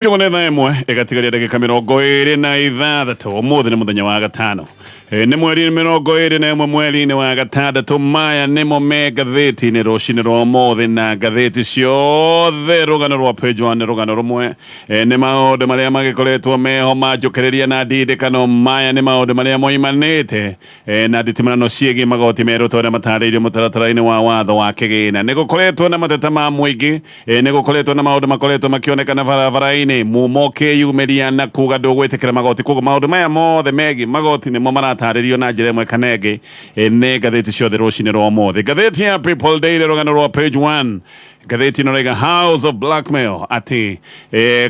Ĩyo nĩ thaa 1 ĩgatigaria ndagĩka 26. Ũmũthĩ nĩ mũthenya wa gatano. Nĩ mweri 21 mweri-inĩ wa gatandatũ. Maya nĩmo me ngathĩti-inĩ rũcinĩ rwa ũmũthĩ, na ngathĩti ciothe rũgano rwa page one nĩ rũgano rũmwe. Nĩ maũndũ marĩa magĩkoretwo meho ma njũkĩrĩria na ndindĩkano. Maya nĩ maũndũ marĩa moimanĩte na nditimũrano ciĩgiĩ magoti merũ ta ũrĩa matarĩirio mũtaratara-inĩ wa watho wa kĩgĩna. Nĩ gũkoretwo na mateta ma mũingĩ. Nĩ gũkoretwo na maũndũ makoretwo makĩonekana barabara-inĩ, mumo ũkĩyumĩria na kuga ndũgwĩtĩkĩra magoti. Koguo maũndũ maya mothe megiĩ magoti nĩmo maratarĩrio na njĩra ĩmwe kana ĩngĩ nĩ ngathĩti ciothe rũcinĩ rwa ũmũthĩ. Ngathĩti ya People Daily, rũgano rwa page 1, ngathĩti ĩno raiga House of Blackmail, atĩ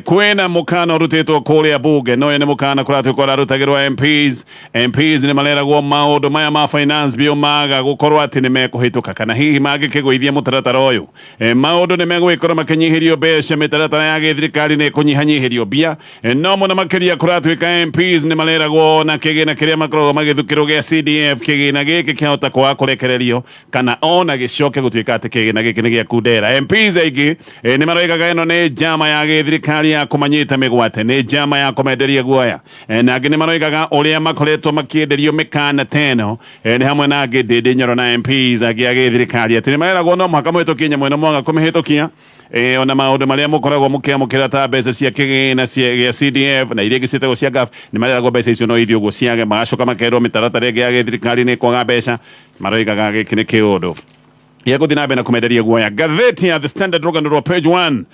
kwĩna mũkana ũrutĩtwo kũrĩa bunge. No ũyũ nĩ mũkana kũratuĩka ũrarutagĩrwo MPs. MPs nĩ mareragwo maũndũ maya ma finance bill maga gũkorwo atĩ nĩ mekũhĩtũka, kana hihi mangĩkĩgũithia mũtaratara ũyũ, maũndũ nĩ megũgĩkorwo makĩnyihĩrio mbeca, mĩtaratara ya gĩthirikari nĩ ĩkũnyihanyihĩrio mbia. No mũno makĩria kũratuĩka MPs nĩ mareragwo na kĩgĩna kĩrĩa makoragwo magĩthukĩrwo gĩa CDF, kĩgĩna gĩkĩ kĩahota kwaga kũrekererio kana ona gĩcoke gũtuĩka atĩ kĩgĩna gĩkĩ nĩ gĩa kundera. MPs aingĩ nĩ maroigaga ĩno nĩ njama ya gĩthirikari ya kũmanyita mĩgwate, nĩ njama ya kũmenderia guoya. Na angĩ nĩ maroigaga ũrĩa makoretwo makĩenderio mĩkana ta ĩno nĩ hamwe na angĩ Ndindi Nyoro na MPs angĩ a gĩthirikari, atĩ nĩ mareragwo no mũhaka mũhĩtũkie nyamũ ĩno, mwaga kũmĩhĩtũkia, ona maũndũ marĩa mũkoragwo mũkĩamũkĩra ta mbeca cia kĩgĩna gĩa CDF na iria ingĩ ciĩtagwo cia GAF, nĩ mareragwo mbeca icio no ithiĩ ũguo ciage. Magacoka makerwo mĩtaratara ĩngĩ ya gĩthirikari nĩ ĩkwaga mbeca. Maroigaga gĩkĩ nĩ kĩũndũ gĩa gũthiĩ na mbere na kũmenderia guoya. Ngathĩti ya The Standard, rũgano rwa page 1,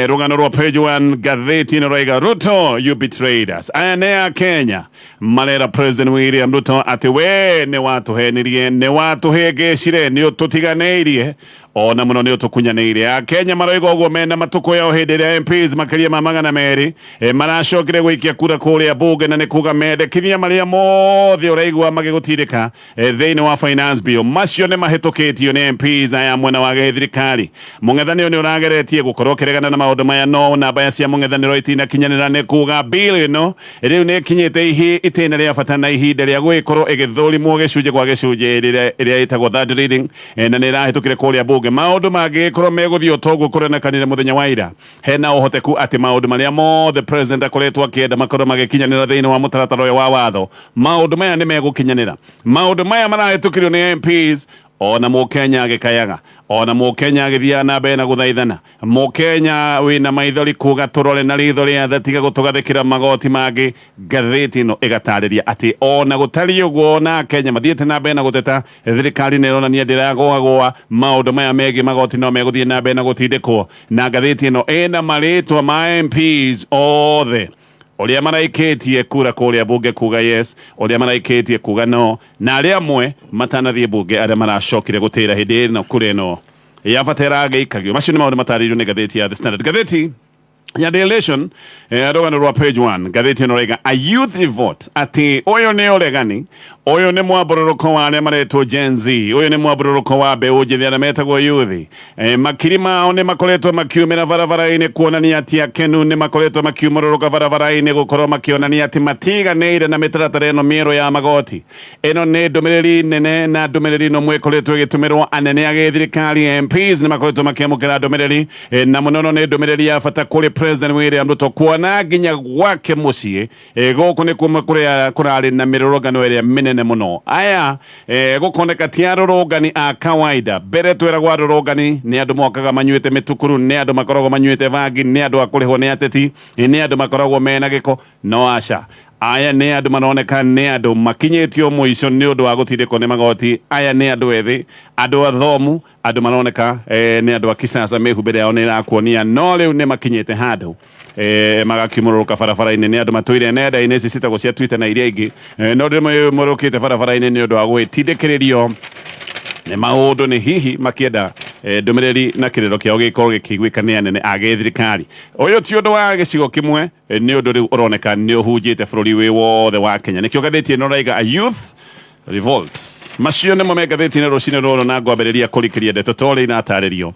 rũgano rwa page 1 ngathĩti ĩno raiga, "Ruto, you betrayed us." Aya nĩ a Kenya marera President William Ruto atĩ we nĩ watũhenirie, nĩ watũhĩngĩcire, nĩ ũtũtiganĩirie, ona mũno nĩ ũtũkunyanĩire. A Kenya maroiga ũguo mena matukũ yao hĩndĩ ĩrĩa MPs makĩria ma 200 maracokire gũikia kura kũrĩa bunge, na nĩ kuga mendekithia marĩa mothe ũraigua magĩgũtindĩka thĩinĩ wa finance bill, macio nĩ mahĩtũkĩtio nĩ MPs aya mwena wa gĩthirikari. Mũng'ethanĩro nĩ ũrageretie gũkorwo ũkĩregana na maũndũ maya, no namba cia mũng'ethanĩro itinakinyanĩra. Nĩ kuga bill ĩno rĩu nĩ ĩkinyĩte itĩna rĩa bata na ihinda rĩa gũgĩkorwo ĩgĩthũrimwo gĩcunjĩ kwa gĩcunjĩ, ĩrĩa ĩtagwo third reading, na nĩ ĩrahĩtũkire kũrĩa bunge. Maũndũ mangĩgĩkorwo megũthiĩ o toguo kũrenekanire mũthenya wa ira, hena ũhoteku atĩ maũndũ marĩa mothe president akoretwo akĩenda makorwo magĩkinyanĩra thĩinĩ wa mũtaratara ũyũ wa watho, maũndũ maya nĩ megũkinyanĩra. Maũndũ maya marahĩtũkirio nĩ MPs, ona mũkenya agĩkayaga, ona mũkenya agĩthiaga na mbere na gũthaithana, mũkenya wĩna maithori kuga tũrore na ritho rĩa tha, tiga gũtũgathĩkĩra magoti mangĩ. Ngathĩti ĩno ĩgatarĩria atĩ ona gũtariĩ ũguo, na Kenya mathiĩte na mbere na gũteta, thirikari nĩ ĩronania ndĩragũagũa. Maũndũ maya megiĩ magoti no megũthiĩ na mbere na gũtindĩkwo, na ngathĩti ĩno ĩna marĩtwa ma MPs othe ũrĩa maraikĩtie kura kũrĩa bunge kuga yes, ũrĩa maraikĩtie kuga no, na arĩa amwe matanathiĩ bunge arĩa maracokire gũtĩra hĩndĩ ĩno kura ĩno ya bata ĩragĩikagio. Macio nĩ maũndũ matarĩirio nĩ ngathĩti ya The Standard. Ngathĩti ya Daily Nation, rũgano rwa page 1, ngathĩti ĩno raiga a youth revolt, atĩ ũyũ nĩ ũregani, ũyũ nĩ mwambũrũrũko wa arĩa maretwo Gen Z, ũyũ nĩ mwambũrũrũko wa mbeũ njĩthĩ arĩa metagwo youth. Makiri mao nĩ makoretwo makiumĩra barabara-inĩ kuonania atĩ akenu, nĩ makoretwo makiumũrũrũka barabara-inĩ gũkorwo makĩonania atĩ matiganĩire na mĩtaratara ĩno mĩerũ ya magoti. Ĩno nĩ ndũmĩrĩri nene, na ndũmĩrĩri ĩno ĩkoretwo ĩgĩtũmĩrwo anene a gĩthirikari. MPs nĩ makoretwo makĩamũkĩra ndũmĩrĩri, na mũno nĩ ndũmĩrĩri ya bata kũrĩ President William Ruto, kuona nginya gwake mũciĩ, gũkũ nĩ kuma kũrĩa kũrarĩ na mĩrũrũngano ĩrĩa mĩnene mũno. Aya gũkoneka ti arũrũngani a kawaida. Mbere twĩragwo arũrũngani nĩ andũ mokaga manyuĩte mĩtukuru, nĩ andũ makoragwo manyuĩte bangi, nĩ andũ a kũrĩhwo nĩ ateti, nĩ andũ makoragwo mena gĩko. No aca, aya nĩ andũ maroneka nĩ andũ makinyĩtio mũico nĩ ũndũ wa gũtindĩkwo nĩ magoti. Aya nĩ andũ ethĩ, andũ athomu, andũ maroneka nĩ andũ a kisasa, mĩhumbĩre yao nĩ ĩrakuonia, no rĩu nĩ makinyĩte handũ magakiumũrũrũka barabara-inĩ. Nĩ andũ matũire nenda-inĩ ici citagwo cia Twitter na iria ingĩ, no ndĩmũrũkĩte barabara-inĩ nĩ ũndũ wa gwĩtindĩkĩrĩrio nĩ maũndũ, nĩ hihi makĩenda ndũmĩrĩri na kĩrĩro kĩao gĩkorwo gĩkĩiguĩka nĩ anene a gĩthirikari. Ũyũ ti ũndũ wa gĩcigo kĩmwe, nĩ ũndũ rĩu ũroneka nĩ ũhunjĩte bũrũri wĩ wothe wa Kenya. Nĩkĩo ngathĩti ĩno raiga a youth revolt. Macio nĩmo me ngathĩti-inĩ rũcinĩ rũrũ, na ngwambĩrĩria kũrikĩria ndeto ta ũrĩa iratarĩrio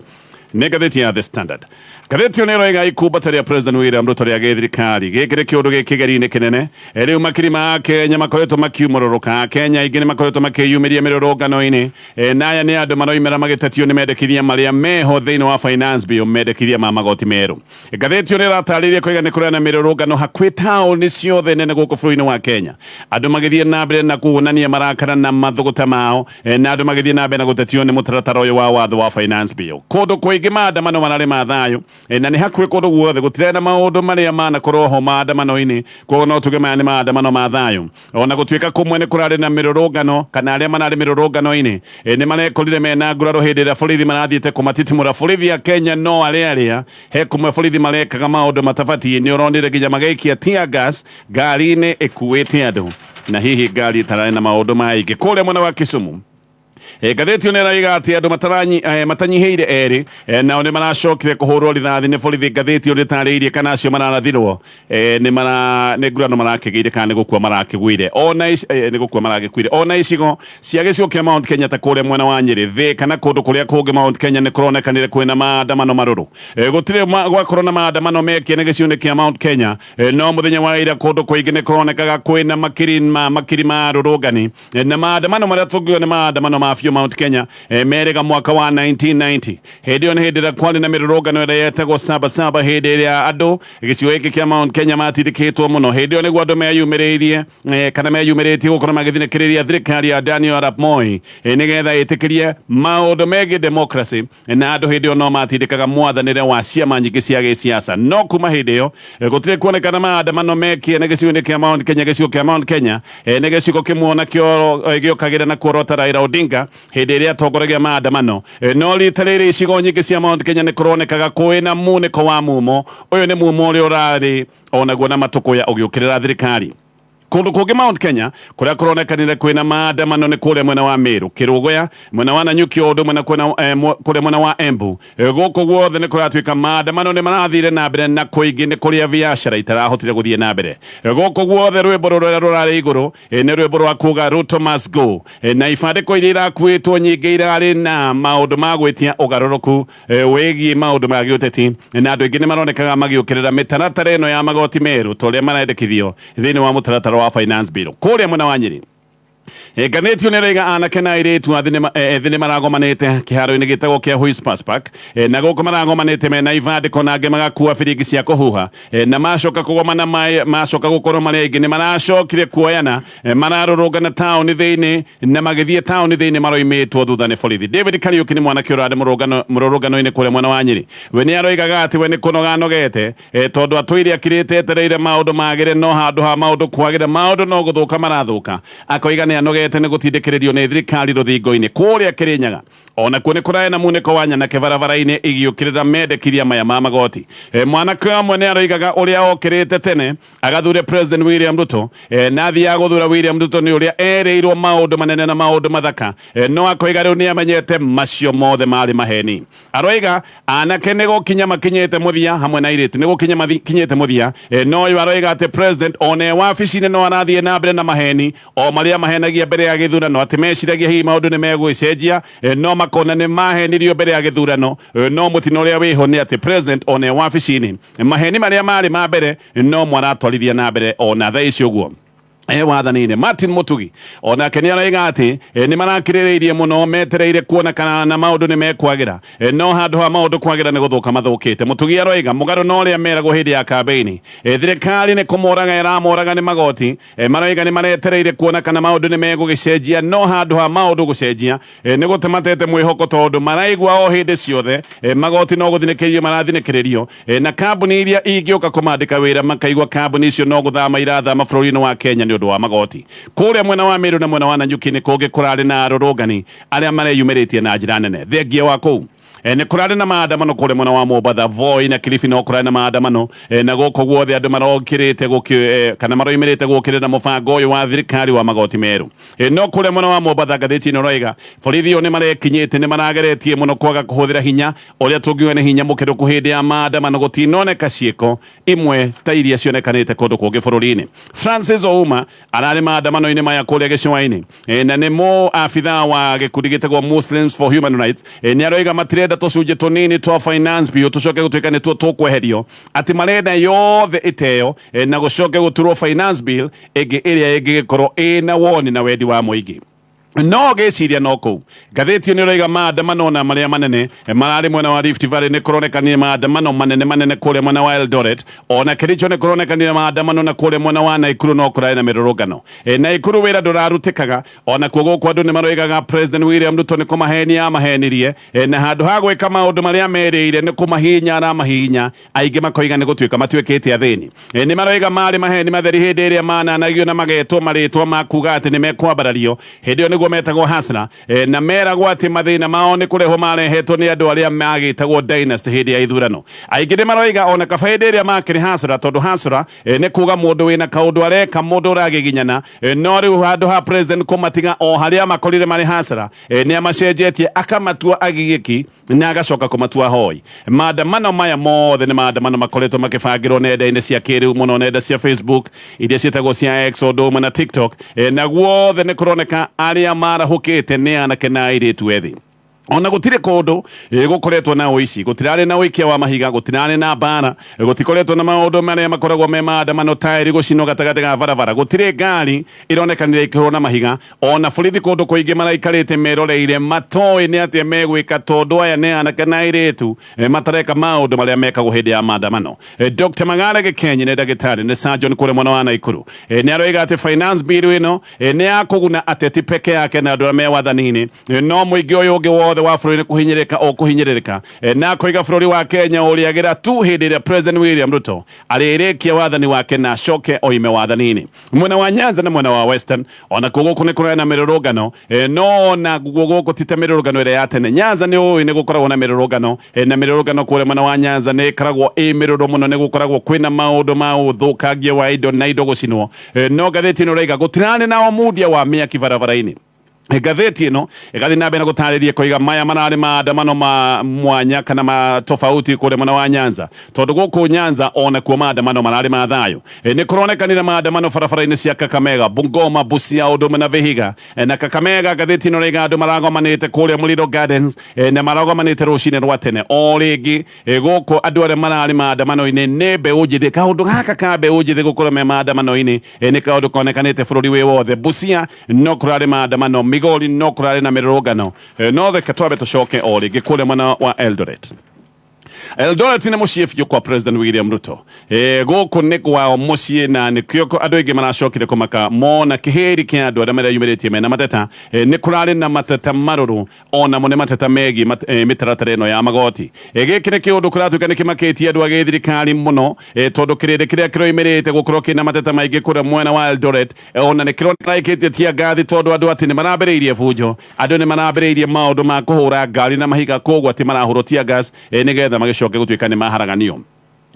nĩ ngathĩti ya The Standard. Ngathĩti ĩyo nĩ ĩroiga ikumbata rĩa President William Ruto rĩa gĩthirikari gĩkĩ nĩ kĩũndũ gĩ kĩgeri-inĩ kĩnene. Rĩu makiri ma Akenya makoretwo makiumũrũrũka. Akenya aingĩ nĩ makoretwo makĩyumĩria mĩrũrũngano-inĩ, na aya nĩ andũ maroimĩra magĩtetio nĩ mendekithia marĩa meho thĩinĩ wa Finance Bill, mendekithia ma magoti merũ. Ngathĩti ĩyo nĩ ĩratarĩria koiga nĩ kũrĩ na mĩrũrũngano hakuhĩ taũni ciothe nene gũkũ bũrũri-inĩ wa Kenya, andũ magĩthiĩ na mbere na kuonania marakara na mathũgũta mao, na andũ magĩthiĩ na mbere na gũtetio nĩ mũtaratara ũyũ wa watho wa Finance Bill. Kũndũ kũingĩ maandamano mararĩ ma thayũ, na nĩ hakuhĩ kũndũ guothe gũtirarĩ na maũndũ marĩa manakorwo ho maandamano-inĩ, koguo no tuge maya nĩ maandamano ma thayũ. Ona gũtuĩka kũmwe nĩ kũrarĩ na mĩrũrũngano kana arĩa mararĩ mĩrũrũngano-inĩ nĩ marekorire mena nguraro hĩndĩ ĩrĩa borithi marathiĩte kũmatitimũra. Borithi a Kenya no arĩa arĩa he kũmwe borithi marekaga maũndũ matabatiĩ, nĩ ũronire nginya magĩikia tear gas ngari-inĩ ĩkuĩte andũ, na hihi ngari ĩtararĩ na maũndũ maingĩ kũrĩa mwena wa Kisumu. Ngathĩti ĩyo nĩ ĩraiga atĩ andũ matanyihĩire erĩ, nao nĩ maracokire kũhũrwo rithathi nĩ borithi. Ngathĩti ĩyo ndĩtarĩirie kana acio mararathirwo nĩ mara nĩ ngurano marakĩgĩire kana nĩ gũkua marakĩgũire, ona nĩ gũkua maragĩkuire. Ona icigo cia gĩcigo kĩa Mount Kenya ta kũrĩa mwena wa Nyĩrĩ, Thĩka na kũndũ kũrĩa kũngĩ Mount Kenya nĩ kũronekanire kwĩna maandamano marũrũ. Gũtirĩ gwakorwo na maandamano mekie nĩ gĩcigo-inĩ kĩa Mount Kenya, no mũthenya wa ira kũndũ kũingĩ nĩ kũronekaga kwĩna makiri ma makiri ma arũrũngani, na maandamano marĩa tũngiuga nĩ maandamano ma biũ Mount Kenya, merĩga mwaka wa 1990. Hĩndĩ ĩyo nĩ hĩndĩ ĩrĩa kwarĩ na mĩrũrũngano ĩrĩa yetagwo Saba Saba, hĩndĩ ĩrĩa andũ gĩcigo gĩkĩ kĩa Mount Kenya matindĩkĩtwo mũno. Hĩndĩ ĩyo nĩguo andũ meyumĩrĩirie, kana meyumĩrĩtie gũkorwo magĩthinĩkĩrĩria thirikari ya Daniel Arap Moi, nĩgetha ĩtĩkĩrie maũndũ megiĩ democracy, na andũ hĩndĩ ĩyo no matindĩkaga mwathanĩre wa ciama nyingĩ cia gĩsiasa. No kuma hĩndĩ ĩyo, gũtirĩ kuonekana maandamano mekie na gĩcigo-inĩ kĩa Mount Kenya. Gĩcigo kĩa Mount Kenya, nĩ gĩcigo kĩmwe onakĩo gĩũkagĩra na kuorota Raila Odinga hĩndĩ ĩrĩa atongoragia maandamano. No rita rĩrĩ icigo nyingĩ cia Mount Kenya nĩ kũronekaga kwĩna munĩko wa mumo. Ũyũ nĩ mumo ũrĩa ũrarĩ onaguo na matũkũya ũgĩũkĩrĩra thirikari. Kũndũ kũngĩ Mount Kenya kũrĩa kũronekanire kwĩna maandamano nĩ kũrĩa mwena wa Meru, Kĩrũgũya, mwena wa Nanyuki, o ũndũ ũmwe na kũrĩa mwena wa Embu. Gũkũ guothe nĩ kũratuĩka maandamano nĩ marathire na mbere, na kũingĩ nĩ kũrĩa biacara itarahotire gũthiĩ na mbere. Gũkũ guothe rwĩmbo rũrĩa rũrarĩ igũrũ, nĩ rwĩmbo rwa kuga "Ruto must go", na ibandĩko iria irakuĩtwo nyingĩ irarĩ na maũndũ ma gwĩtia ũgarũrũku wĩgiĩ maũndũ ma gĩũteti, na andũ aingĩ nĩ maronekaga magĩũkĩrĩra mĩtaratara ĩno ya magoti merũ ta ũrĩa marendekithio thĩinĩ wa mũtaratara wa Finance Bill. Kũrĩa mwena wa Nyĩrĩ, ngathĩti ĩyo nĩ ĩroiga anake na airĩtu ethĩ nĩ maragomanĩte kĩharo-inĩ gĩtagwo kĩa Whispers Park, na gũkũ maragomanĩte mena ibandĩko na angĩ magakua biringi cia kũhuha, na macoka kũgomana, macoka gũkorwo marĩ aingĩ, nĩ maracokire kuoyana, mararũrũngana taũni thĩinĩ na magĩthiĩ taũni thĩinĩ maroimĩtwo thutha nĩ borithi. David Kariuki nĩ mwanake ũrarĩ mũrũrũngano-inĩ kũrĩa mwena wa Nyĩrĩ. We nĩ aroigaga atĩ we nĩ kũnoga anogete, tondũ atũire akirĩte etereire maũndũ magĩre, no handũ ha maũndũ kwagĩra maũndũ no gũthũka marathũka. Akoiga nĩ anogete nĩ gũtindĩkĩrĩrio nĩ thirikari rũthingo-inĩ. Kũrĩa Kĩrĩnyaga onakuo nĩ kũrarĩ na munĩko wa nyanake barabara-inĩ igĩũkĩrĩra mendekithia maya ma magoti. Mwanake ũmwe nĩ aroigaga ũrĩa okĩrĩte tene agathure President William Ruto, na athiaga gũthura William Ruto nĩ ũrĩa erĩirwo maũndũ manene na maũndũ mathaka, no akoiga rĩu nĩ amenyete macio mothe marĩ maheni. Aroiga anake nĩ gũkinya makinyĩte mũthia hamwe na airĩtu nĩ gũkinya makinyĩte mũthia, no ũyũ aroiga atĩ president ona e wabici-inĩ no arathiĩ na mbere na maheni o marĩa mahenagia mbere ya gĩthurano, atĩ meciragia hihi maũndũ nĩ megũgĩcenjia, no makona nĩ mahenirio mbere ya gĩthurano. No mũtino ũrĩa wĩho nĩ atĩ president ona e wabici-inĩ maheni marĩa marĩ ma mbere no mwaratwarithia na mbere ona thaa ici ũguo wathani-inĩ. Martin Mutugi onake nĩ aroiga atĩ nĩ marakirĩrĩirie mũno metereire kuona kana na maũndũ nĩ mekwagĩra, no handũ ha maũndũ kwagĩra nĩ gũthũka mathũkĩte. Mutugi aroiga mũgarũ na ũrĩa meragwo hĩndĩ ya kambeini, thirikari nĩ kũmoraga ĩramoraga nĩ magoti. Maroiga nĩ maretereire kuona kana maũndũ nĩ megũgĩcenjia, no handũ ha maũndũ gũcenjia, nĩ gũte matete mwĩhoko, tondũ maraigua o hĩndĩ ciothe, magoti no gũthinĩkĩrĩrio marathinĩkĩrĩrio, na kambuni iria ingĩũka kũmandĩka wĩra makaigua kambuni icio no gũthama irathama bũrũri-inĩ wa Kenya nĩ ũndũ wa magoti. Kũrĩa mwena wa Meru na mwena wa Nanyuki nĩ kũngĩ kũrarĩ na arũrũngani arĩa mareyumĩrĩtie na njĩra nene. Thengia wa kũu, nĩ kũrarĩ na maandamano kũrĩa mwena wa Mombatha, Voi na Kilifi no kũrarĩ na maandamano, na gũkũ guothe andũ marokĩrĩte kana maroimĩrĩte gũkĩrĩra mũbango ũyũ wa thirikari wa magoti merũ. No kũrĩa mwena wa Mombatha, ngathĩti ĩno ĩroiga borithi o nĩ marekinyĩte, nĩ marageretie mũno kwaga kũhũthĩra hinya ũrĩa tũngiuga nĩ hinya mũkĩrũku hĩndĩ ya maandamano. Gũtinoneka ciĩko imwe ta iria cionekanĩte kũndũ kũngĩ bũrũri-inĩ. Francis Ouma ararĩ maandamano-inĩ maya kũrĩa gĩcũa-inĩ, na nĩ mũ abithaa wa gĩkundi gĩtagwo Muslims for Human Rights. Nĩ aroiga matirenda Tũcunjĩ tũnini twa finance bill tũcoke gũtuĩka nĩtuo tũkweherio, atĩ marenda yothe ĩteo na gũcoke gũturwo finance bill ĩngĩ ĩrĩa ĩngĩgĩkorwo ĩna woni na wendi wa mũingĩ. No gĩciria no kũu ngathĩti nĩ ũraiga maandamano na marĩa manene mararĩ mwena wa Rift Valley. Nĩ kũronekanire maandamano manene manene kũrĩa mwena wa Eldoret, ona Kericho nĩ kũronekanire maandamano, na kũrĩa mwena wa Naikuru no kũrarĩ na mĩrũrũngano. Naikuru wĩra ndũrarutĩkaga. Ona kuo gũkũ andũ nĩ maroigaga President William Ruto nĩ kũmahenia amahenirie, na handũ ha gwĩka maũndũ marĩa merĩire nĩ kũmahihinya aramahihinya. Aingĩ makoiga nĩ gũtuĩka matuĩkĩte athĩni. Nĩ maroiga marĩ maheni matheri hĩndĩ ĩrĩa mananagio na magetwo marĩtwa ma kuga atĩ nĩ mekwambarario. Hĩndĩ ĩyo nĩguo metagwo hasra, na meragwo atĩ mathĩna mao nĩ kũrehwo marehetwo nĩ andũ arĩa magĩtagwo dynasty hĩndĩ ya ithurano. Aingĩ nĩ maroiga ona kaba hĩndĩ ĩrĩa makĩrĩ hasra, tondũ hasra nĩ kuga mũndũ wĩna kaũndũ areka, mũndũ ũragĩginyana. No rĩu handũ ha president kũmatiga o harĩa makorire marĩ hasra, nĩ amacenjetie akamatua agigĩki na agacoka kũmatua hoi. Maandamano maya mothe nĩ maandamano makoretwo makĩbangĩrwo nenda-inĩ cia kĩrĩu mũno, nenda cia Facebook iria ciĩtagwo cia X o ũndũ ũmwe na TikTok, na guothe nĩ kũroneka arĩa marahũkĩte nĩ anake na airĩtu ethĩ. Ona gũtirĩ kũndũ gũkoretwo na ũici, gũtirarĩ na ũikia wa mahiga, gũtirarĩ na mbara, gũtikoretwo na maũndũ marĩa makoragwo me maandamano, taĩri gũcinwo gatagatĩ ga barabara, gũtirĩ ngari ironekanire ikĩhũrwo na mahiga. Ona borithi kũndũ kũingĩ maraikarĩte meroreire matoĩ nĩ atĩa megwĩka, tondũ aya nĩ anake na airĩtu matareka maũndũ marĩa mekagwo hĩndĩ ya maandamano. Dr. Magare Gĩkenyi nĩ ndagĩtarĩ, nĩ surgeon kũrĩa mwena wa Naikuru. Nĩ aroiga atĩ finance bill ĩno nĩ ya kũguna ateti peke yake na andũ arĩa me wathani-inĩ, no mũingĩ ũyũ ũngĩ wothe wa bũrũri nĩ kũhinyĩrĩrĩka ũkũhinyĩrĩrĩka. Na akoiga bũrũri wa Kenya ũrĩagĩra tu hĩndĩ ĩrĩa President William Ruto arĩrĩkia wathani wake na acoke oime wathani-inĩ. Mwena wa Nyanza na mwena wa Western ona kuo gũkũ nĩ kũrarĩ na mĩrũrũngano, no ona guo gũkũ ti ta mĩrũrũngano ĩrĩa ya tene. Nyanza nĩ ũĩ nĩ gũkoragwo na mĩrũrũngano, na mĩrũrũngano kũrĩa mwena wa Nyanza nĩ ĩkoragwo ĩ mĩrũrũ mũno, nĩ gũkoragwo kwĩna maũndũ ma ũthũkangia wa indo na indo gũcinwo. No ngathĩti ĩno ĩraiga gũtirarĩ na ũmundia wa mĩaki barabara-inĩ. Ngathĩti ĩno ĩgathiĩ na mbere na gũtarĩria koiga maya mararĩ maandamano ma mwanya kana ma tofauti kũrĩa mwena wa Nyanza, tondũ gũkũ Nyanza onakuo maandamano mararĩ ma thayũ. Nĩ kũronekanire maandamano barabara-inĩ cia Kakamega, Bungoma, Busia ũndũ ũmwe na Vihiga. Na Kakamega ngathĩti ĩno ĩraiga andũ maragomanĩte kũrĩa Muliro Gardens, na maragomanĩte rũcinĩ rwa tene. O rĩngĩ gũkũ andũ arĩa mararĩ maandamano-inĩ nĩ mbeũ njĩthĩ. Kaũndũ gaka ka mbeũ njĩthĩ gũkorwo me maandamano-inĩ nĩ kaũndũ konekanĩte bũrũri wĩ wothe. Busia no kũrarĩ maandamano, Migori no kũrarĩ na mĩrũrũngano. No reke twambe tũcoke o rĩngĩ kũrĩa mwena wa Eldoret. Eldoret nĩ mũciĩ biũ kwa President William Ruto. Gũkũ nĩ kwao mũciĩ, na nĩkĩo andũ aingĩ maracokire kũmaka mona kĩhĩri kĩa andũ arĩa mareyumĩrĩtie mena mateta. Nĩ kũrarĩ na mateta marũrũ, onamo nĩ mateta megiĩ mĩtaratara ĩno ya magoti. Gĩkĩ nĩ kĩũndũ kũratuĩka nĩ kĩmakĩtie andũ a gĩthirikari mũno, tondũ kĩrĩndĩ kĩrĩa kĩroimĩrĩte gũkorwo kĩna mateta maingĩ kũrĩa mwena wa Eldoret, ona nĩ kĩroneka ĩkĩtie tear gas, tondũ andũ atĩ nĩ marambĩrĩirie bunjo, andũ nĩ marambĩrĩirie maũndũ ma kũhũra ngari na mahiga, koguo atĩ marahũrwo tear gas, nĩgetha magĩcoke gũtuĩka nĩ maharaganio.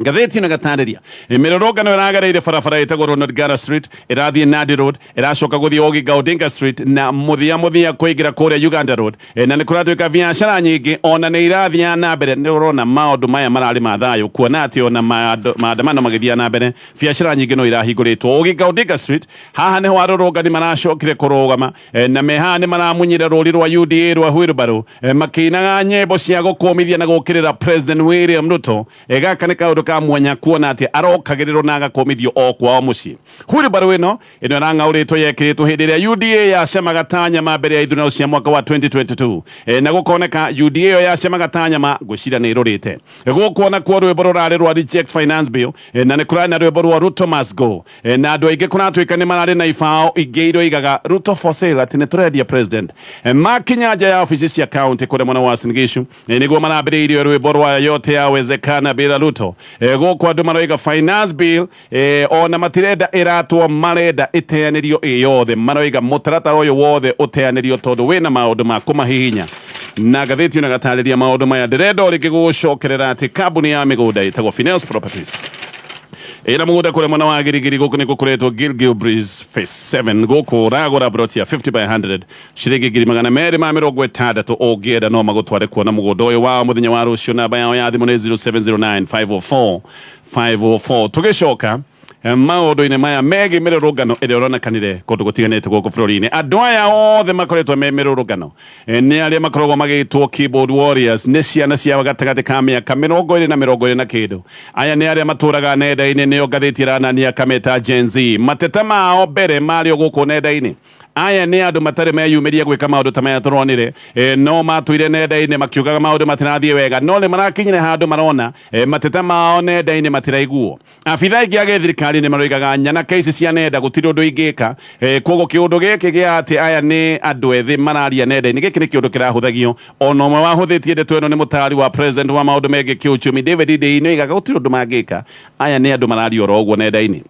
Ngathĩti ĩno ĩgatarĩria mĩrũrũngano ĩragereire barabara ĩtagwo Ronald Ngala Street, ĩrathiĩ Nandi Road, ĩracoka gũthiĩ Oginga Odinga Street, na mũthia mũthia kũingĩra kũrĩa Uganda Road. Na nĩ kũratuĩka biacara nyingĩ ona nĩ irathiĩ na mbere. Nĩ ũrona maũndũ maya mararĩ ma thayũ, kuona atĩ ona maandamano magĩthiĩ na mbere biacara nyingĩ no irahingũrĩtwo. Oginga Odinga Street haha nĩho arũrũngani maracokire kũrũgama, na me haha nĩ maramunyire rũri rwa UDA rwa wheelbarrow, makĩinaga nyĩmbo cia gũkũmithia na gũkĩrĩra President William Ruto. Gaka nĩ kaũndũ ka mwanya kuona atĩ arokagĩrĩrwo na agakũmithio o kwao mũciĩ. Wheelbarrow ĩno ĩrang'aũrĩtwo yekĩrĩtwo hĩndĩ ĩrĩa UDA yacemaga ta nyama mbere ya ithurano cia mwaka wa 2022, na gũkoneka UDA ĩyo yacemaga ta nyama, ngwĩciria nĩ ĩrũrĩte. Gũkũ onakuo rwĩmbo rũrarĩ rwa reject finance bill, na nĩ kũrarĩ na rwĩmbo rwa Ruto must go, na andũ aingĩ kũratuĩka nĩ mararĩ na ibao ingĩ iroigaga Ruto for sale, atĩ nĩ tũrendia president. Makinya nja ya obici cia county kũrĩa mwena wa Uasin Gishu, nĩguo marambĩrĩirie rwĩmbo rwa yote yawezekana bila Ruto. Gũkũ andũ maroiga finance bill ona matirenda ĩratwo, marenda ĩteanĩrio ĩ yothe. Maroiga mũtaratara ũyũ wothe ũteanĩrio tondũ wĩna maũndũ ma kũmahihinya. Na ngathĩti ĩno ĩgatarĩria maũndũ maya. Ndĩrenda o rĩngĩ gũgũcokerera atĩ kambuni ya mĩgũnda ĩtagwo Fineos Properties ĩna mũgũnda kũrĩa mwena wa Girigiri. Gũkũ nĩ gũkoretwo Gilgil Breeze Phase 7. Gũkũ ũragũra broti ya 50 by 100 ciringi 260,000. Ũngĩenda no magũtware kuona mũgũnda ũyũ wao mũthenya wa rũciũ. Namba yao ya thimũ nĩ 0709 504 504. Tũgĩcoka Maũndũ-inĩ maya megiĩ mĩrũrũngano ĩrĩa ũronekanire kũndũ gũtiganĩte gũkũ bũrũri-inĩ. Andũ aya othe makoretwo me mĩrũrũngano nĩ arĩa makoragwo magĩtwo keyboard warriors, nĩ ciana cia gatagatĩ ka mĩaka 20 na 20 na kĩndũ. Aya nĩ arĩa matũraga nenda-inĩ, nĩo ngathĩti ĩranania kameta Gen Z. Mateta mao mbere marĩ o gũkũ nenda-inĩ. Aya nĩ andũ matarĩ meyumĩria gwĩka maũndũ ta maya tũronire, no matũire nenda-inĩ makiugaga maũndũ matirathiĩ wega, no nĩ marakinyire handũ marona mateta mao nenda-inĩ matiraiguo. Abithaa aingĩ a gĩthirikari nĩ maroigaga nyanake ici cia nenda gũtirĩ ũndũ ingĩka. Koguo kĩũndũ gĩkĩ gĩa atĩ aya nĩ andũ ethĩ mararia nenda-inĩ, gĩkĩ nĩ kĩũndũ kĩrahũthagio. Ona ũmwe wahũthĩtie ndeto ĩno nĩ mũtaari wa president wa maũndũ megiĩ kĩũchumi David Ndii, nĩ oigaga gũtirĩ ũndũ mangĩka, aya nĩ andũ mararia oro ũguo nenda-inĩ.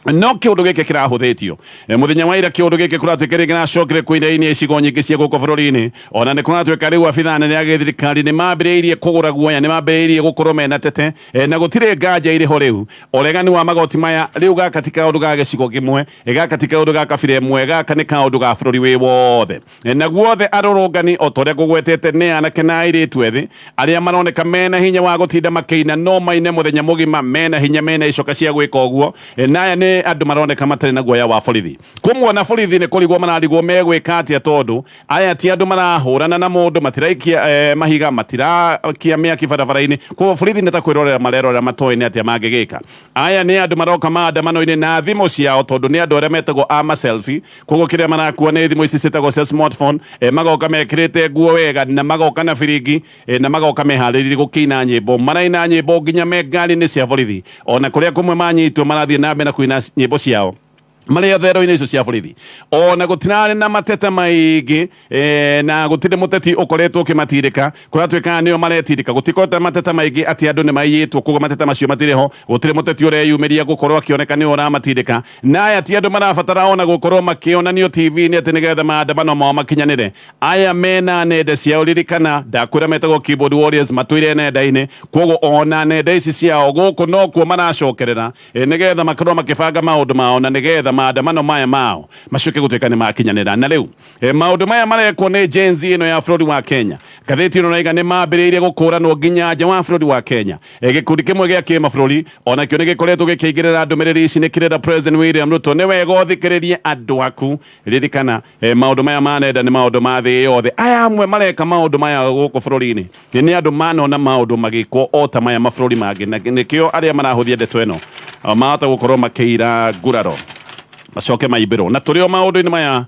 No kĩũndũ gĩkĩ kĩrahũthĩtio. Mũthenya wa ira kĩũndũ gĩkĩ kũratuĩka rĩngĩ nacokire kũinainia icigo nyingĩ cia gũkũ bũrũri-inĩ. Ona nĩ kũratuĩka rĩu abithaa anene a gĩthirikari nĩ mambĩrĩirie kũgũra guoya, nĩ mambĩrĩirie gũkorwo mena tete, na gũtirĩ nganja irĩ ho rĩu. Ũregani wa magoti maya rĩu gaka ti kaũndũ ga gĩcigo kĩmwe, gaka ti kaũndũ ga kabira ĩmwe, gaka nĩ kaũndũ ga bũrũri wĩ wothe. Na guothe arũrũngani o ta ũrĩa ngũgwetete nĩ anake na airĩtu ethĩ arĩa maroneka mena hinya wa gũtinda makĩina, no maine mũthenya mũgima, mena hinya, mena icoka cia gwĩka ũguo. Na aya nĩ andũ maroneka matarĩ na guoya wa borithi. Kũmwe ona borithi nĩ kũrigwo mararigwo megwĩka atĩa, tondũ aya ti andũ marahũrana na mũndũ, matiraikia mahiga, matirakia mĩaki barabara-inĩ. Koguo borithi nĩ ta kwĩrorera marerorera matoĩ nĩ atĩa mangĩgĩka. Aya nĩ andũ maroka maandamano-inĩ na thimũ ciao, tondũ nĩ andũ arĩa metagwo a ma selfie. Koguo kĩrĩa marakua nĩ thimũ ici ciĩtagwo cia smartphone. Magoka mekĩrĩte nguo wega, na magoka na biringi, na magoka meharĩrĩirie gũkĩina nyĩmbo. Maraina nyĩmbo nginya me ngari-inĩ cia borithi. Ona kũrĩa kũmwe manyitwo marathiĩ na mbere na kũina nyĩmbo ciao marĩ thero-inĩ icio cia borithi. Ona gũtirarĩ na mateta maingĩ, na gũtirĩ mũteti ũkoretwo ũkĩmatirĩka. Kũratuĩka nĩo maretirĩka, gũtikoretwo mateta maingĩ atĩ andũ nĩ maiyĩtwo, koguo mateta macio matirĩ ho. Gũtirĩ mũteti ũreyumĩria gũkorwo akĩoneka nĩwe ũramatirĩka. Na aya ti andũ marabatara ona gũkorwo makĩonanio TV-inĩ atĩ nĩgetha maandamano mao makinyanĩre. Aya mena nenda ciao, ririkana ndakwĩra metagwo keyboard warriors, matũire nenda-inĩ, koguo ona nenda ici ciao gũkũ nokuo maracokerera, nĩgetha makorwo makĩbanga maũndũ mao na nĩgetha maandamano maya mao macoke gũtuĩka nĩ makinyanĩra. Na rĩu maũndũ maya marekwo nĩ Gen Z ĩno ya bũrũri wa Kenya, ngathĩti ĩno raiga nĩ mambĩrĩirie gũkũranwo nginya nja wa bũrũri wa Kenya. Gĩkundi kĩmwe gĩa kĩmabũrũri onakĩo nĩ gĩkoretwo gĩkĩingĩrĩra ndũmĩrĩri ici, nĩ kĩrenda President William Ruto nĩ wega ũthikĩrĩrie andũ aku. Ririkana, maũndũ maya ma nenda nĩ maũndũ ma thĩ yothe. Aya amwe mareka maũndũ maya gũkũ bũrũri-inĩ nĩ andũ manona maũndũ magĩkwo o ta maya mabũrũri mangĩ, na nĩkĩo arĩa marahũthia ndeto ĩno mahota gũkorwo makĩira nguraro macoke maimbĩrwo. Na tũrĩ o maũndũ-inĩ maya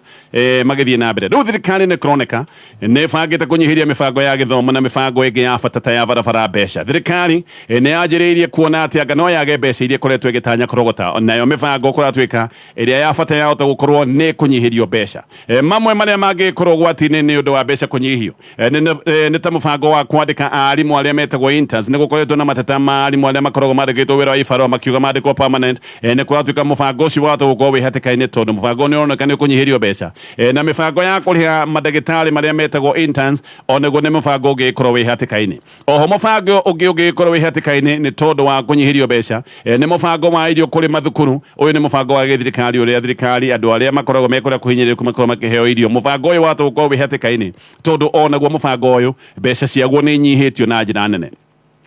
magĩthiĩ na mbere, rĩu thirikari nĩ kũroneka nĩ ĩbangĩte kũnyihĩria mĩbango ya gĩthomo na mĩbango ĩngĩ ya bata ta ya barabara mbeca. Thirikari nĩ yanjĩrĩirie kuona atĩ anga no yage mbeca iria ĩkoretwo ĩgĩtanya kũrogota, nayo mĩbango kũratuĩka ĩrĩa ya bata yahota gũkorwo nĩ kũnyihĩrio mbeca. Mamwe marĩa mangĩkorwo ũgwati-inĩ nĩ ũndũ wa mbeca kũnyihio nĩ ta mũbango wa kwandĩka arimũ arĩa metagwo interns. Nĩ gũkoretwo na mateta ma arimũ arĩa makoragwo mandĩkĩtwo wĩra wa ibarũa makiuga mandĩkwo permanent. Nĩ kũratuĩka mũbango ũcio wahota gũkorwo wĩ hatĩka-inĩ tondũ mũbango nĩ ũroneka nĩ ũkũnyihĩrio mbeca. Na mĩbango ya kũrĩha mandagĩtarĩ marĩa metagwo interns onaguo nĩ mũbango ũngĩgĩkorwo wĩ hatĩka-inĩ. Oho mũbango ũngĩ ũngĩgĩkorwo wĩ hatĩka-inĩ nĩ tondũ wa kũnyihĩrio mbeca nĩ mũbango wa irio kũrĩ mathukuru. Ũyũ nĩ mũbango wa gĩthirikari ũrĩa thirikari andũ arĩa makoragwo me kũrĩa kũhinyĩrĩrĩku makoragwo makĩheo irio. Mũbango ũyũ wahota gũkorwo wĩ hatĩka-inĩ tondũ onaguo mũbango ũyũ mbeca ciaguo nĩ inyihĩtio na njĩra nene.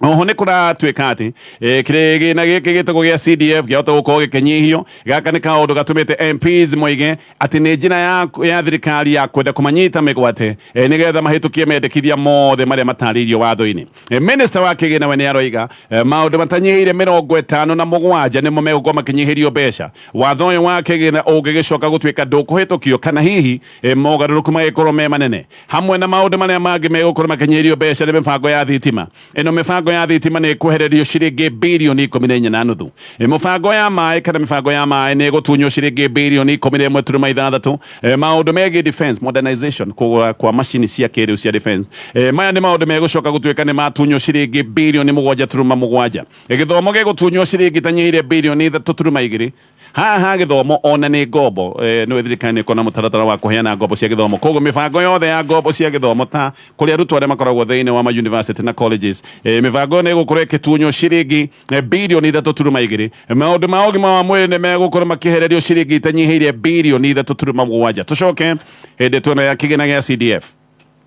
Oho nĩ kũratuĩka atĩ kĩgĩna gĩkĩ gĩtagwo gĩa CDF kĩahota gũkorwo gĩkĩnyihio. Gaka nĩ kaũndũ gatũmĩte MPs moige atĩ nĩ njĩra ya thirikari ya kwenda kũmanyita mĩgwate, nĩgetha mahĩtũkie mendekithia mothe marĩa matarĩirio watho-inĩ. Minister wa kĩgĩna we nĩ aroiga maũndũ matanyihĩire 57 nĩmo megũkorwo makĩnyihĩrio mbeca. Watho ũyũ wa kĩgĩna ũngĩgĩcoka gũtuĩka ndũkũhĩtũkio kana hihi mogarũrũku magĩkorwo me manene. Hamwe na maũndũ marĩa mangĩ megũkorwo makĩnyihĩrio mbeca nĩ mĩbango ya thitima. Ĩno mĩbango ya thitima nĩ ĩkwehererio ciringi birioni 14.5. Mũbango ya maĩ kana mĩbango ya maĩ nĩ ĩgũtunywo ciringi birioni 11.6. Maũndũ megiĩ defense modernization, kũgũra kwa macini cia kĩrĩu cia defense, maya nĩ maũndũ megũcoka gũtuĩka nĩ matunywo ciringi birioni 7.7. Gĩthomo gĩgũtunywo ciringi itanyihĩire birioni 3.2. Haha ha gĩthomo ona nĩ ngombo, nĩwe thirikari nĩ ĩkoragwo na mũtaratara wa kũheana ngombo cia gĩthomo. Koguo mĩbango yothe ya ngombo cia gĩthomo ta kũrĩ arutwo arĩa makoragwo thĩinĩ wa ma university na colleges, mĩbango ĩyo nĩ ĩgũkorwo ĩgĩtunywo ciringi birioni 3.2. Maũndũ ma ũgima wa mwĩrĩ nĩ megũkorwo makĩhererio ciringi itanyihĩire birioni 3.7. Tũcoke hĩndĩ tuona ya kĩgĩna gĩa CDF.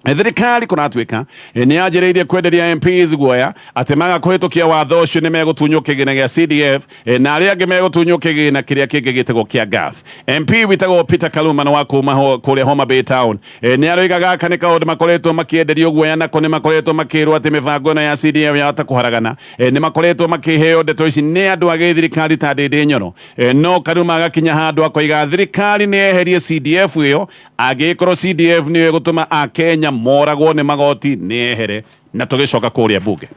Thirikari kũratuĩka nĩ yanjĩrĩirie kwenderia MPs guoya atĩ maga kũhĩtũkia watho ũcio nĩ megũtunywo kĩgĩna gĩa CDF na arĩa angĩ megũtunywo kĩgĩna kĩrĩa kĩngĩ gĩtagwo kĩa GAF. MP wĩtagwo Peter Kaluma na wa kuma kũrĩa Homa Bay Town nĩ aroiga gaka nĩ kaũndũ makoretwo makĩenderio guoya nako, nĩ makoretwo makĩrwo atĩ mĩbango ĩno ya CDF yahota kũharagana. Nĩ makoretwo makĩheo ndeto ici nĩ andũ a gĩthirikari ta Ndĩndĩ Nyoro. No Karuma agakinya handũ akoiga thirikari nĩ yeherie CDF ĩyo, angĩgĩkorwo CDF nĩyo ĩgũtũma Akenya moragwo nĩ magoti, nĩ yehere. Na tũgĩcoka kũrĩa bunge,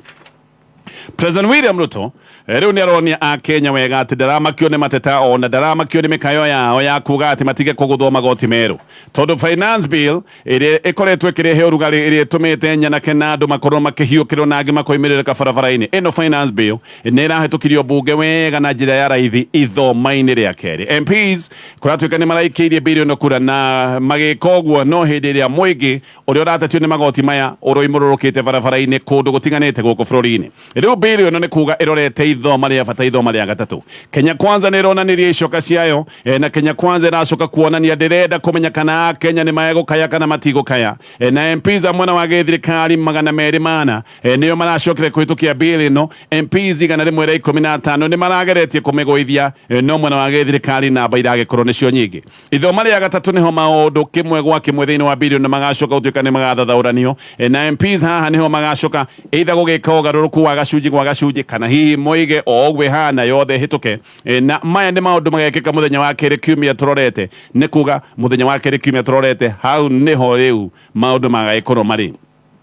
President William Ruto rĩu nĩ aronia Akenya wega atĩ ndaramakio nĩ mateta ona ndaramakio nĩ mĩkayo yao ya kuga atĩ matige kũgũthwo magoti merũ, tondũ finance bill ĩrĩa ĩkoretwo ĩkĩrehe ũrugarĩ, ĩrĩa ĩtũmĩte nyanake na andũ makorwo makĩhiũkĩrwo na angĩ makoimĩrĩrĩka barabara-inĩ, ĩno finance bill nĩ ĩrahĩtũkirio mbunge wega na njĩra ya raithi ithoma-inĩ rĩa kerĩ. MPs kũratuĩka nĩ maraikĩirie bill ĩno kura na magĩka ũguo no hĩndĩ ĩrĩa mũingĩ ũrĩa ũratetio nĩ magoti maya ũroimũrũrũkĩte barabara-inĩ kũndũ gũtiganĩte gũkũ bũrũri-inĩ. Rĩu bill ĩno nĩ kuga ĩrorete ithoma rĩa bata, ithoma rĩa gatatũ. Kenya Kwanza nĩ ĩronanirie icoka ciayo, na Kenya Kwanza ĩracoka kuonania ndĩrenda kũmenya kana Akenya nĩ megũkaya kana matigũkaya. Na MPs a mwena wa gĩthirikari 204 nĩo maracokire kũhĩtũkia bill ĩno. MPs 115 nĩ marageretie kũmĩgũithia, no mwena wa gĩthirikari namba iragĩkorwo nĩcio nyingĩ. Ithoma rĩa gatatũ nĩho maũndũ kĩmwe gwa kĩmwe thĩinĩ wa bill ĩno magacoka gũtuĩka nĩ magathathaũranio. Na MPs haha nĩho magacoka either gũgĩka ũgarũrũku wa gacunjĩ gwa gacunjĩ kana hihi moige o ũguo ĩhana yothe ĩhĩtũke. Na maya nĩ maũndũ magekĩka mũthenya wa kerĩ kiumia tũrorete, nĩ kuga mũthenya wa kerĩ kiumia tũrorete, hau nĩho rĩu maũndũ magagĩkorwo marĩ.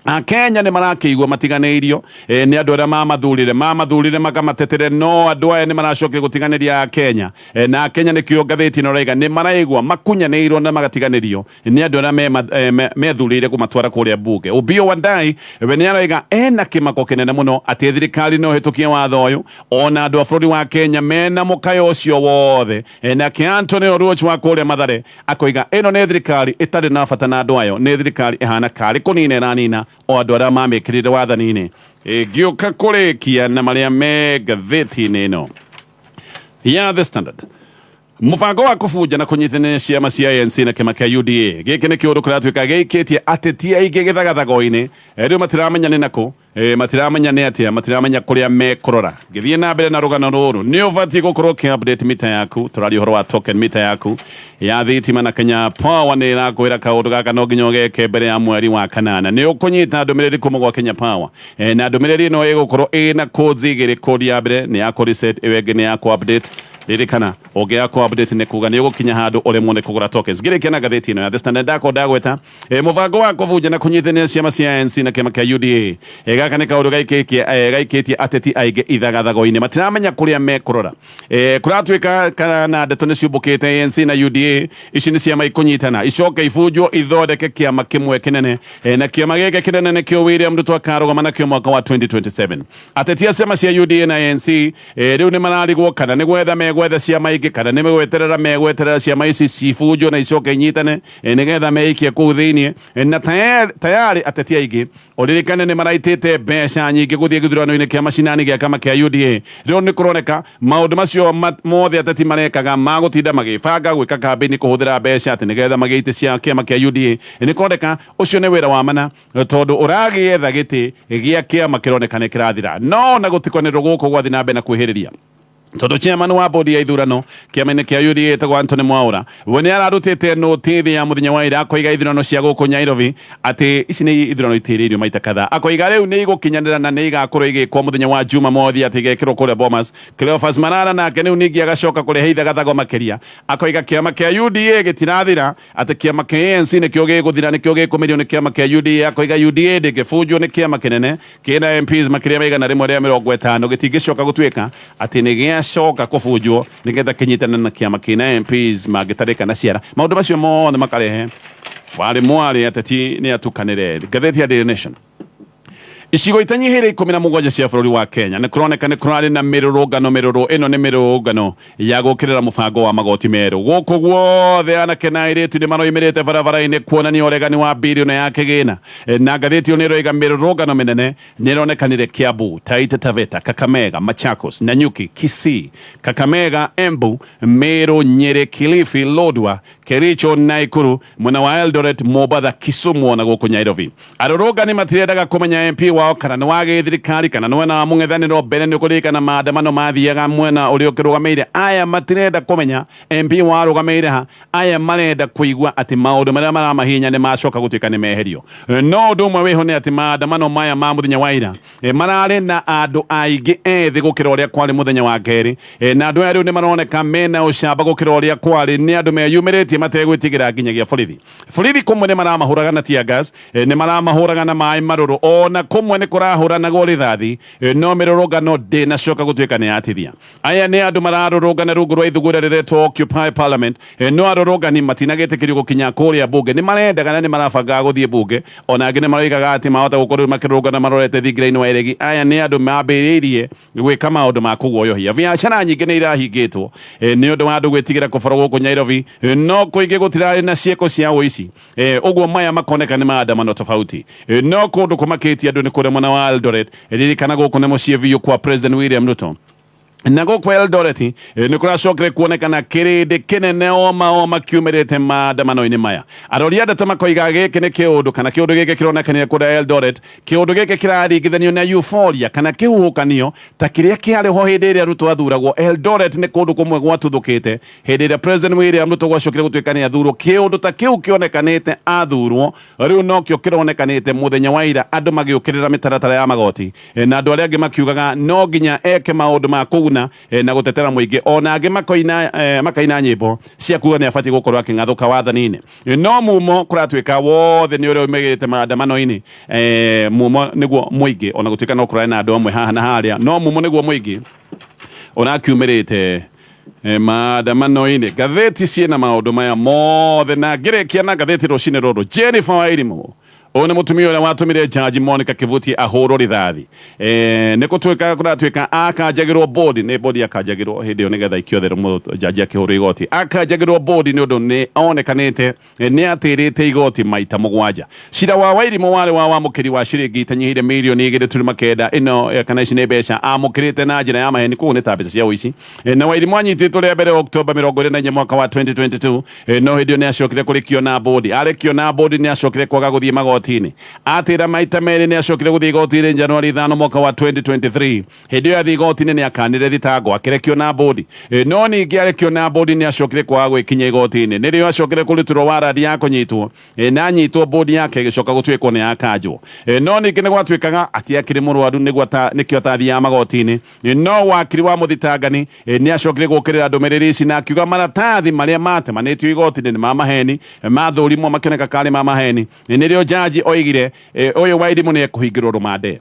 Akenya nĩ marakĩigua matiganĩirio nĩ andũ arĩa mamathurire makamatetere, no andũ aya nĩ maracokire gũtiganĩria Akenya. Na Akenya nĩkĩo ngathĩti ĩno ĩraiga nĩ maraigua makunyanĩirwo na magatiganĩrio nĩ andũ arĩa methurĩire kũmatwara kũrĩa mbunge. Opiyo Wandayi we nĩ araiga ena kĩmako kĩnene mũno atĩ thirikari no ĩhĩtũkie watho ũyũ ona andũ a bũrũri wa Kenya mena mũkayo ũcio wothe. Nake Anthony Oluoch wa kũrĩa Mathare akoiga ĩno nĩ thirikari ĩtarĩ na bata na andũ ayo, nĩ thirikari ĩhana karĩ kũnina ĩranina o andũ arĩa mamĩkĩrire wathani-inĩ. Ngĩũka kũrĩkia na marĩa me ngathĩti-inĩ ĩno ya The Standard, mũbango wa kũbunja na kũnyitithania ciama cia ANC na kĩama kĩa UDA, gĩkĩ nĩ kĩũndũ kĩratuĩka gĩikĩtie ateti aingĩ gĩthagathago-inĩ. Rĩu matiramenya nĩ nakũ, matiramenya nĩ atĩa, matiramenya kũrĩa mekũrora. Ngĩthiĩ na mbere na rũgano rũrũ, nĩ ũbatiĩ gũkorwo ũkĩ update mita yaku. Tũraria ũhoro wa token mita yaku ya thitima, na Kenya Power nĩ ĩrakwĩra kaũndũ gaka no nginya ũgeke mbere ya mweri wa kanana. Nĩ ũkũnyita ndũmĩrĩri kuma gwa Kenya Power, na ndũmĩrĩri ĩno ĩgũkorwo ĩna codes igĩrĩ. Code ya mbere nĩ ya kũ reset, ĩyo ĩngĩ nĩ ya kũ update. Ririkana, ũngĩaga kũ update nĩ kuga nĩ ũgũkinya handũ ũremwo nĩ kũgũra tokens. Ngĩrĩkia na ngathĩti ĩno ya The Standard, ndakwo ndagweta mũbango wa kũbunja na kũnyitithania ciama cia ANC na kĩama kĩa UDA. Gaka nĩ kaũndũ gaikĩtie ateti aingĩ ithagathago-inĩ, matiramenya kũrĩa mekũrora. Kũratuĩka kana ndeto nĩ ciũmbũkĩte ANC na UDA ici nĩ ciama ikũnyitana icoke ibunjwo ithondeke kĩama kĩmwe kĩnene. Na kĩama gĩkĩ kĩnene nĩkĩo William Ruto akarũgama nakĩo mwaka wa 2027. Ateti a ciama cia UDA na ANC rĩu nĩ mararigwo kana nĩ gwetha megwetha ciama ingĩ kana nĩ gweterera megweterera ciama ici cibunjwo na icoke inyitane, nĩgetha meikie kũu thĩinĩ. Na tayari ateti aingĩ, ũririkane, nĩ maraitĩte mbeca nyingĩ gũthiĩ gĩthurano-inĩ kĩa macinani gĩa kama kĩa UDA. Rĩu nĩ kũroneka maũndũ macio mothe ateti marekaga ma gũtinda magĩbanga gwĩka kambĩini kũhũthĩra mbeca atĩ nĩgetha magĩe itĩ cia kĩama kĩa UDA, nĩ kũroneka ũcio nĩ wĩra wa mana, tondũ ũragĩetha gĩtĩ gĩa kĩama kĩroneka nĩ kĩrathira. No na gũtikwanĩrwo gũkũ gwathiĩ na mbere na kwĩhĩrĩria, tondũ chairman wa bodi ya ithurano kĩama-inĩ kĩa UDA etagwo Anthony Mwaura, we nĩ ararutĩte notithi ya mũthenya wa ira, akoiga ithurano cia gũkũ Nairobi, atĩ ici nĩ ithurano itĩrĩirio maita kadhaa, akoiga rĩu nĩ igũkinyanĩra na nĩ igakorwo igĩkwo mũthenya wa Jumamothi, atĩ igekĩrwo kũrĩa Bomas. Cleophas Malala nake rĩu ningĩ agacoka kũrehe ithagathago makĩria, akoiga kĩama kĩa UDA gĩtirathira, atĩ kĩama kĩa ANC nĩkĩo gĩgũthira, nĩkĩo gĩkũmĩrio nĩ kĩama kĩa UDA. Akoiga UDA ndĩngĩbunjwo nĩ kĩama kĩnene kĩna MPs makĩria ma 150, gĩtingĩcoka gũtuĩka atĩ nĩ gĩacoka kũbunjwo nĩgetha kĩnyitane na kĩama kĩna MPs mangĩtarĩka na ciara. Maũndũ macio mothe makarehe warĩ mwarĩ ateti nĩ atukanĩre. Ngathĩti ya Daily Nation. Icigo itanyihĩire 17 cia bũrũri wa Kenya nĩ kũroneka nĩ kũrarĩ na mĩrũrũngano mĩrũrũ. Ĩno nĩ mĩrũrũngano ya gũkĩrĩra mũbango wa magoti merũ. Gũkũ guothe anake na airĩtu nĩ maroimĩrĩte barabara-inĩ kuonania ũregani wa birioni ya kĩgĩna. Na ngathĩti ĩyo nĩ ĩroiga mĩrũrũngano mĩnene nĩ ĩronekanire Kiambu, Taita Taveta, Kakamega, Machakos, Nanyuki, Kisii, Kakamega, Embu, Meru, Nyeri, Kilifi, Lodwar, Kericho, Naikuru, mwena wa Eldoret, Mombatha, Kisumu ona gũkũ Nairobi. Arũrũngani matirendaga kũmenya MP wao kana nĩ wa gĩthirikari kana nĩ mwena wa mũng'ethanĩro. Mbere nĩ ũkũririkana maandamano mathiaga mwena ũrĩa ũkĩrũgamĩire. Aya matirenda kũmenya MP wao arũgamĩire ha. Aya marenda kũigua atĩ maũndũ marĩa maramahinya nĩ macoka gũtuĩka nĩ meherio. No ũndũ ũmwe wĩho nĩ atĩ maandamano maya ma mũthenya wa ira mararĩ na andũ aingĩ ethĩ gũkĩra ũrĩa kwarĩ mũthenya wa kerĩ. Na andũ aya rĩu nĩ maroneka mena ũcamba gũkĩra ũrĩa kwarĩ. Nĩ andũ meyumĩrĩtie mategwĩtigĩra nginyagia borithi. Borithi kũmwe nĩ maramahũraga na tear gas, nĩ maramahũraga na maĩ marũrũ, ona kũmwe nĩ kũrahũranagwo rithathi, no mĩrũrũngano ndĩnacoka gũtuĩka nĩ yatithia. Aya nĩ andũ mararũrũngana rungu rwa ithugunda rĩretwo Occupy Parliament, no arũrũngani matinagĩtĩkĩrio gũkinya kũrĩa mbunge. Nĩ marendaga na nĩ marabangaga gũthiĩ mbunge, ona angĩ nĩ maroigaga atĩ mahota gũkorwo rĩu makĩrũrũngana marorete thingira-inĩ wa iregi. Aya nĩ andũ mambĩrĩirie gwĩka maũndũ ma kũguoyohia. Biacara nyingĩ nĩ irahingĩtwo nĩ ũndũ wa andũ gwĩtigĩra kũborwo gũkũ Nairobi, no kũingĩ gũtirarĩ na ciĩko cia ũici. Ũguo maya makoneka nĩ maandamano tofauti. No kũndũ kũmakĩtie andũ nĩ kũrĩa mwena wa Eldoret. Ririkana gũkũ nĩ mũciĩ biũ kwa President William Ruto. Na gũkũ Eldoret nĩ kũracokire kuonekana kĩrĩndĩ kĩnene oma oma kiumĩrĩte maandamano-inĩ maya. Arori a ndata makoiga gĩkĩ nĩ kĩũndũ kana kĩũndũ gĩkĩ kĩronekanire kũrĩa Eldoret. Kĩũndũ gĩkĩ kĩraringithanio na euphoria kana kĩhuhũkanio ta kĩrĩa kĩarĩ ho hĩndĩ ĩrĩa Ruto athuragwo. Eldoret nĩ kũndũ kũmwe gwatuthũkĩte hĩndĩ ĩrĩa President William Ruto gwacokire gũtuĩka nĩ athurwo. Kĩũndũ ta kĩu kĩonekanĩte athurwo rĩu nokĩo kĩronekanĩte mũthenya wa ira, andũ magĩũkĩrĩra mĩtaratara ya magoti na andũ arĩa angĩ makiugaga no nginya eke maũndũ ma kũguna na gũtetera mũingĩ. Ona angĩ makoina makaina nyĩmbo cia kuga nĩ abatiĩ gũkorwo akĩng'athũka wathani-inĩ. No mumo kũratuĩka wothe nĩ ũrĩa umĩrĩte maandamano-inĩ. Mumo nĩguo mũingĩ, ona gũtuĩka no kũrarĩ na andũ amwe haha na harĩa, no mumo nĩguo mũingĩ ũrakiumĩrĩte maandamano-inĩ. Ngathĩti ciĩna maũndũ maya mothe, na ngĩrĩkia na ngathĩti rũcinĩ rũrũ, Jennifer Wairimu ũyũ nĩ mũtumia ũrĩa watũmire jaji Monica Kivuti ahũrwo rithathi. Nĩ gũtuĩka kũratuĩka akanjagĩrwo bodi, nĩ bodi akanjagĩrwo hĩndĩ ĩyo nĩgetha ikio therũ jaji akĩhũrwo igoti. Akanjagĩrwo bodi nĩ ũndũ nĩ onekanĩte nĩ atĩrĩte igoti maita 7. Cira wa Wairimu warĩ wa wamũkĩri wa ciringi itanyihĩire mirioni 2.9. Ĩno kana ici nĩ mbeca amũkĩrĩte na njĩra ya maheni, koguo nĩ ta mbeca cia ũici. Na Wairimu anyitĩtwo rĩa mbere Oktoba 24 mwaka wa 2022, no hĩndĩ ĩyo nĩ acokire kũrĩkio na bodi. Arekio na bodi nĩ acokire kwaga gũthiĩ magoti-inĩ. Atĩra maita merĩ nĩ acokire gũthiĩ igoti-inĩ Januari 5 mwaka wa 2023. Hĩndĩ ĩyo athiĩ igoti-inĩ nĩ akanire thitango akĩrekio na bodi. No ningĩ arekio na bodi nĩ acokire kwaga gwĩkinya igoti-inĩ. Nĩrĩo acokire kũrutĩrwo warandi ya kũnyitwo, na anyitwo bodi yake ĩgĩcoka gũtuĩkwo nĩ yakanjwo. No ningĩ nĩ gwatuĩkaga atĩ akĩrĩ mũrwaru nĩguo nĩkĩo atathiaga magoti-inĩ. No wakiri wa mũthitangani nĩ acokire gũkĩrĩra ndũmĩrĩri ici na akiuga maratathi marĩa matemanĩtio igoti-inĩ nĩ ma maheni, mathũrimwo makĩoneka karĩ ma maheni. Nĩrĩo jaji oigire ũyũ Wairimu nĩ ekũhingĩrwo rũmande.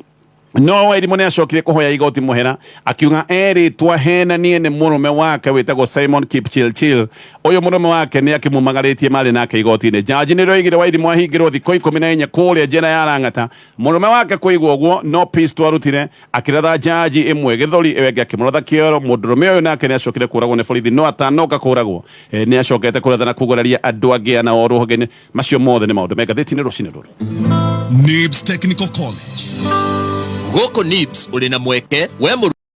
No Wairimu nĩ acokire kũhoya igoti mũhera akiuga erĩtwo ahenanie nĩ mũrũme wake wĩtagwo Simon Kipchirchir. Ũyũ mũrũme wake nĩ akĩmumagarĩtie marĩ nake igoti-inĩ. Jaji nĩ rĩoigire Wairimu ahingĩrwo thikũ 14 kũrĩa njera ya Lang'ata. Mũrũme wake kũigua ũguo no peace twarutire, akĩratha jaji ĩmwe gĩthũri, ĩyo ĩngĩ akĩmũratha kĩero. Mũndũrũme ũyũ nake nĩ acokire kũragwo nĩ borithi, no atanoka kũragwo nĩ acokete kũratha na kugũraria andũ angĩ ana o rũhonge-inĩ. Macio mothe nĩ maũndũ me ngathĩti-inĩ rũcinĩ rũrũ. NIBS Technical College. Gũkũ NIBS ũrĩ na mweke we mũrutwo.